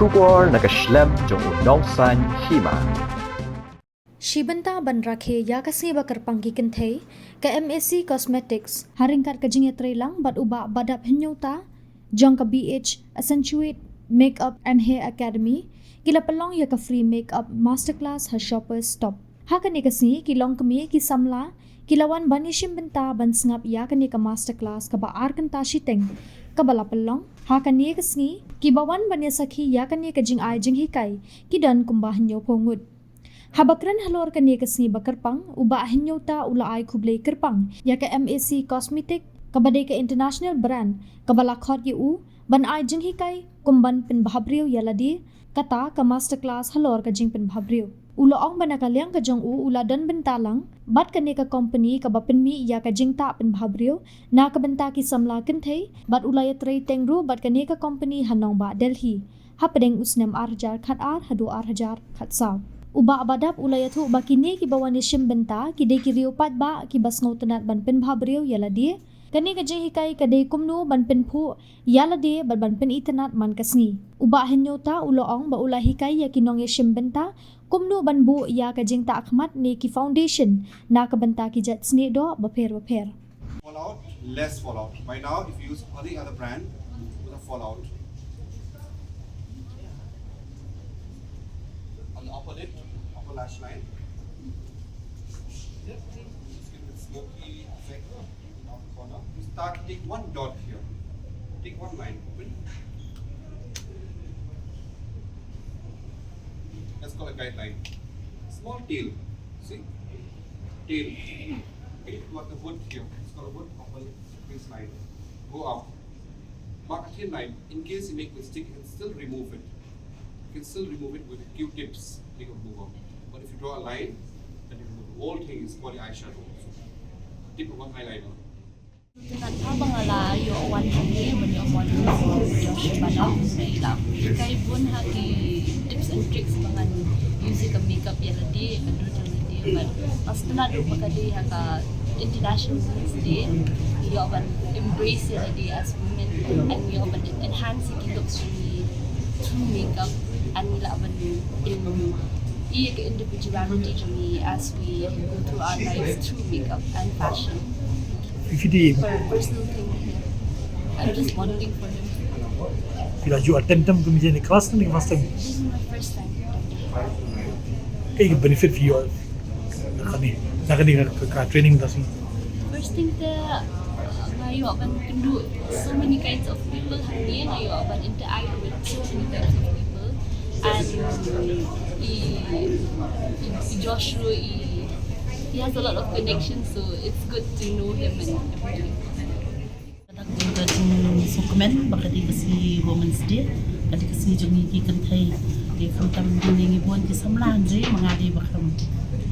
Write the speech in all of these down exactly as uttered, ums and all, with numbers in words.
Khubor na ka shlem jong u nongsaiñ hima. Shi bynta ban rakhe ïa ka sngi ba kyrpang ki kynthei, ka MAC Cosmetics ha ryngkat ka jingïatreilang bad u Bah Badap Hynñiewta jong ka BH Accentuate Makeup and Hair Academy ki la pynlong ïa ka free makeup masterclass ha Shoppers Stop. Ha kane ka sngi ki longkmie ki samla ki la wan ban ïashim bynta ban sngap ïa kane ka masterclass kaba ar kynta shiteng kaba la pynlong. Ha kane ka sngi kiba wan ban ïasakhi ïa kane ka jingai jinghikai ki don kumba hynñiewphew ngut. Haba kren halor kane ka sngi ba kyrpang, u Bah Hynñiewta u la ai khublei kyrpang ïa ka MAC Cosmetic kaba dei ka international brand kaba la khot ïa u ban ai jinghikai kum ban pynbhabriew ïa lade, kata ka masterclass halor ka jingpynbhabriew. U la ong ba na ka liang ka jong u u la don bynta lang bad kane ka company kaba pynmih ïa ka jingtah pynbhabriew na ka bynta ki samla kynthei, bad u la ïatrei teng ruh bad kane ka company ha nongbah Delhi hapdeng u snem ar hajar khat ar haduh ar hajar khat saw. U Bah Badap u la ïathuh ba kine kiba wan ïashim bynta ki dei ki riew paidbah kiba sngewtynnat ban pynbhabriew ïa lade. Kane ka jinghikai ka dei kumno ban pynphuh ïa lade bad ban pynitynnat man ka sngi. U Bah Hynñiewta u la ong ba u la hikai ïa ki nongïashim bynta kumno ban buh ïa ka jingtah khmat ne ki foundation na ka bynta ki jait snieh doh bapher bapher. Fallout, less fallout. By now, if you use any other brand, with a fallout. On the upper lid, upper lash line. Just give it a smoky effect. Corner. You start, take one dot here. Take one line. Open. That's called a guideline. Small tail. See? Tail. Okay, you have the wood here. It's called a wood couple. This line. Go up. Mark a thin line. In case you make mistake, you can still remove it. You can still remove it with Q-tips. They can move up. But if you draw a line, then you remove the whole thing. It's called the eyeshadow. Tip of an eyeliner. Tynat ha ba nga la ïoh wan hangne ban ïoh model jong Shu Badap, nga la hikai bun ha ki tips and tricks ba ngan use ka makeup ïa lade, ka dur jong lade, but nga tynat ruh ba ka dei ha ka International Women's Day, ïoh ban embrace ïa lade as women and ïoh ban enhance ïa ki looks jong ngi through makeup and ngi lah ban em ïa ka individuality jong ngi as we go through our lives through makeup and fashion. If you did, For a personal thing here. I'm just modeling for him. you know, you attend them to me in the class in the first time. This is my first time. Okay, you benefit for you. Nakani, nakani ka training ta sih. First thing te nga ïoh ban kynduh so many kinds of people hangne, nga ïoh ban interact with so many kinds of people, and i, i, i Joshua, i, he has a lot of connections, so it's good to know him and everything. Ka jingsngewkmen ba ka dei ka sngi Women's Day, ka dei ka sngi jong ngi ki kynthei. Te khamtam hangne ngi bun ki samla hynrei ma nga dei ba kham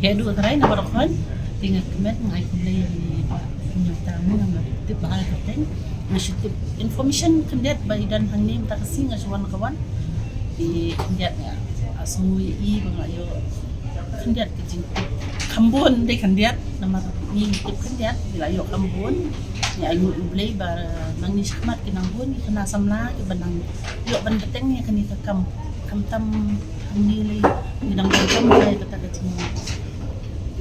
heh duh trai na baroh khoit. Te nga kmen nga ai khublei ïa ngi ba ngi ta mu nga tip ba ha ka teng nga shu tip information khyndiat ba i don hangne mynta ka sngi nga shu wan ka wan. Te khyndiat nga sngew ïa i ba nga ïoh khyndiat ka jingtip kham bun dei khyndiat namar ngi tip khyndiat ngi la ïoh kham bun. Ngi ainguh ïa U Blei ba nangne shakhmat ki nang bun ki khynnah samla kiba nang ïoh ban bteng ïa kane ka kam khamtam hangne lei ngi dang donkam ïa kata ka jing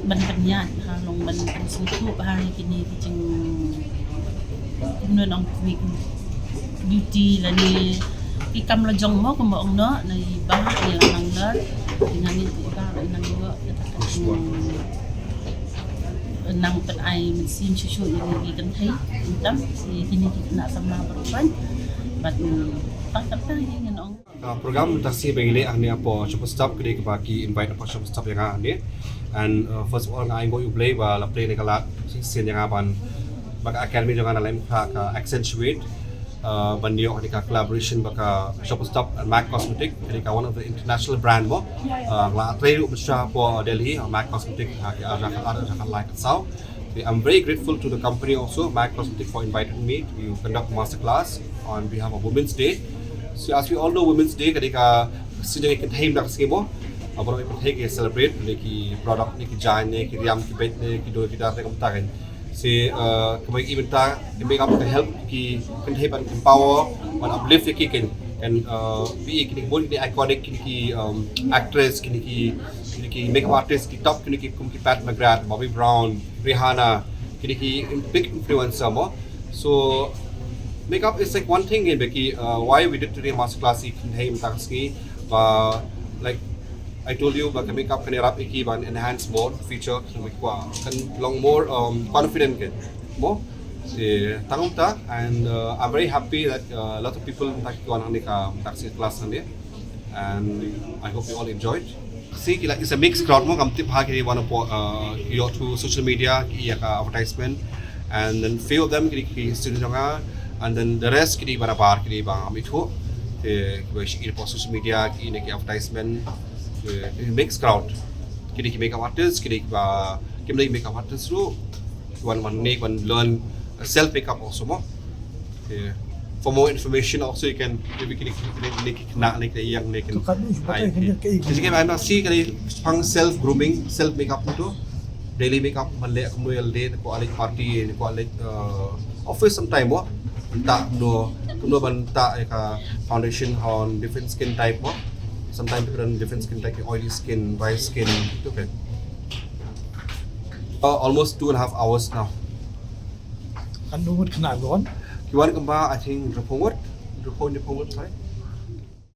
ban pynïaid ha long ban pynsngewthuh ha ïa kine ki jing kumno nang kine ki duty lane ki kam la jong mo kumba ong noh na i Bah ngi la nang lor. Ngan ïa i Bah nang ïoh kata ka jing nang pynai mynsiem shuh shuh ïa ngi ki kynthei. Khamtam ïa kine ki khynnah samla baroh khoit bad tang kata hi ngan ong. Ka program mynta ka sngi ba ngi leh hangne hapoh Shoppers Stop ka dei kaba ki invite hapoh Shoppers Stop ïa nga hangne. And uh, first of all nga ainguh ïa U Blei ba la plie ïa ka lad shisien ïa nga ban ba ka academy jong nga na lem ka Accentuate. Uh, ban ïoh kane ka collaboration bad ka Shoppers Stop and MAC Cosmetic, kane ka one of the international brand mo. Uh, nga la trei ruh bad sha hapoh Delhi, uh, MAC Cosmetic, uh, ki ar hajar khat ar, ar hajar khat lai khat saw. Okay, I'm very grateful to the company also, MAC Cosmetic, for inviting me to conduct a masterclass on behalf of Women's Day. So as we all know, Women's Day ka dei ka sngi jong ngi kynthei mynta ka sngi mo. Uh, baroh ki kynthei ki celebrate ne ki product ne ki jaiñ ne ki riam ki beit ne ki doi ki dar ne kumta kan. Shi uh, kaba i mynta i makeup ka help ki kynthei ban empower ban uplift ïa ki kan. And uh, we kini ki bun kini iconic kini ki um, actress, kini ki kini ki makeup artist, ki top kini ki kum ki Pat McGrath, Bobbi Brown, Rihanna, kini ki big influencer mo. So makeup is like one thing in beki uh, why we did today masterclass i kini hei mtak ski ba like I told you ba ka makeup kani rap iki ban enhance more feature kan long more um, confident ke mo. Tang ta and uh, I'm very happy that uh, a lot of people mtak ki wan hangne ka mtak si class hangne and I hope you all enjoyed. Si ki la is a mixed crowd mo kam tip ha ki wan po uh, yo through social media ki ya ka advertisement and then few of them ki ki student jong nga and then the rest ki di barabar ki di bang am ithu ki ba shi ki po social media ki ne ki advertisement ki mixed crowd ki di ki makeup artist ki di ba ki di makeup artist ru one one make one learn self makeup also mo. Yeah. For more information also you can maybe click click click na click yang ne kan. Kasi kaya ano si kali pang self grooming, self makeup tu. Daily makeup man le kumno yal de ko alej party ko alej uh, office sometime mo. Ta no kumno ban ta ka foundation on different skin type mo. Sometimes people on different skin type oily skin, dry skin. Okay. Uh, almost two and a half hours now. Kan nungut kena gon. Kiwan kemba I think report report report sorry.